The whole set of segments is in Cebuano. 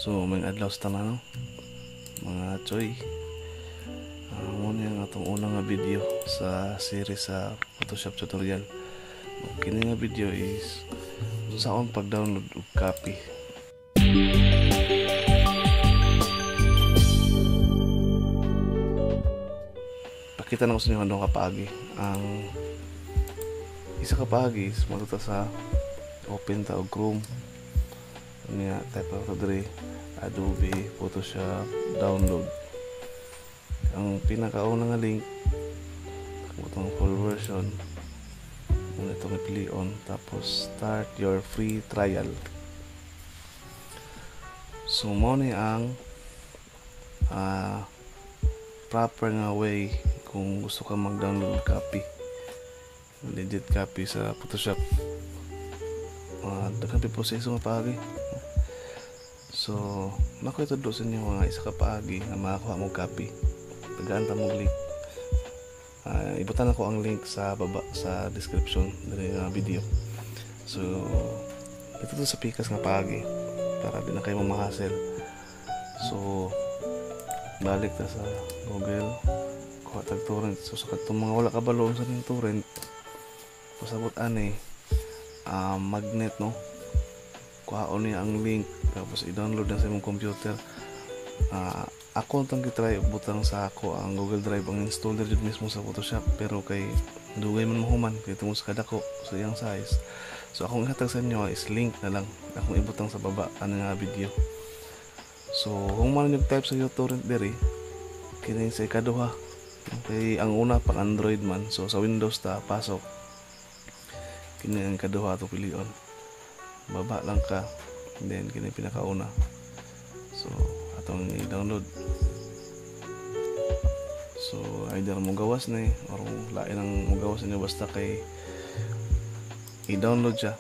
So may adlaw sa tanan, no? Mga choy. Mo ni ang atong unang nga video sa series sa Photoshop tutorial. Kini nga video is unsaon pag-download og copy. Pakita na ko sa inyo ang kapaagi. Ang isa ka paagi is matuta sa open ta og Chrome. Niya type ako diri Adobe Photoshop download. Ang pinakauna nga link itong full version muna itong ipilion, tapos start your free trial. So mo ni ang proper nga way kung gusto ka mag-download copy, legit copy sa Photoshop. Daghan pa proseso nga paagi. So nako ito sa inyo mga isa ka paagi nga makakuha mo copy. Tagaan ta mo link. Ibutan ako ang link sa baba sa description diri nga video. So ito to sa pikas nga paagi para di na kayo ma-hassle. So balik ta sa Google, kuha tag torrent. So sa katong mga wala kabalo sa ning torrent, pasabot ani magnet, no, kuhaon niya ang link tapos i-download na sa imong computer. Ako tang gitry butang sa ako ang Google Drive ang installer jud mismo sa Photoshop, pero kay dugay man mahuman kay tungod sa kadako sa iyang size. So akong ihatag sa inyo is link na lang akong ibutang sa baba ani nga video. So kung man nyo type sa uTorrent diri, kini sa ikaduha. Okay, ang una pang Android man, so sa Windows ta pasok. Kini ang ikaduha ato pilion. Baba lang ka, then kini pinakauna. So atong i-download. So either mo gawas ni or lain ang mo gawas ninyo, basta kay i-download siya.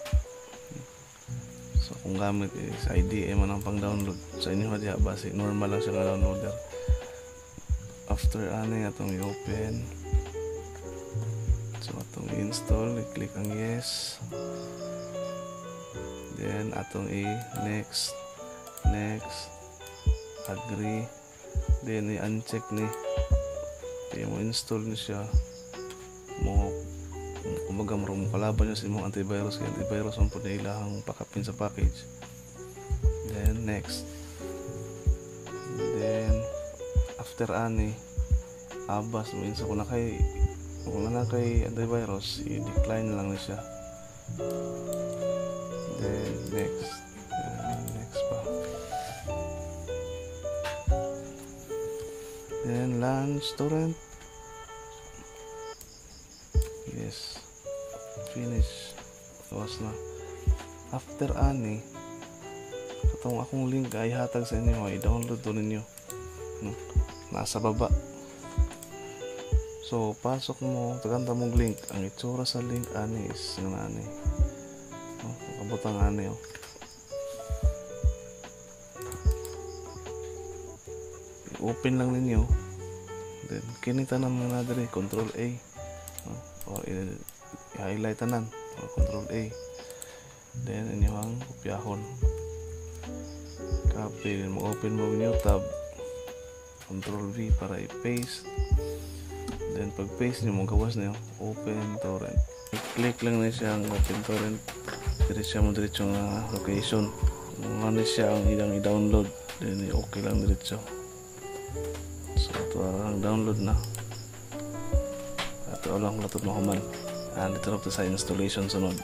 So kung gamit is IDM man ang pang-download sa inyo diha, base normal lang siya nga downloader. After ani atong i-open. So atong i-install, i-click ang yes. Then atong i-next, next, agree. Then i-uncheck ni. Kaya mo install ni siya. Mo kumbaga mo kalaban niya sa imong antivirus, kay antivirus man pud na ilahang pakapin sa package. Then next. Then after ani abas mo insa kung na kay antivirus, i-decline lang ni siya. Then next, next pa. Then launch torrent. Yes, finish. Gawas na. After ani katong akong link ay hatag sa inyo, i-download do ninyo, no? Nasa baba. So pasok mo, taganda mong link. Ang itsura sa link ani is nga ani, no? Kabutang ani, oh. I-open lang ninyo. Then kini tanan nga na diri, Control A, no? Or i-highlight tanan, or Control A. Then inyo ang kopyahon. Copy, then mo-open mo new tab, Control V para i-paste. Then pag paste niyo mo gawas niyo open torrent. I-click lang ni siya ang open torrent. Diri siya mo diretso nga location. Mga ni siya ang ilang i-download. Then okay lang diretso. So ato ang download na. Ato lang latod mahuman. Dito na sa installation sunod.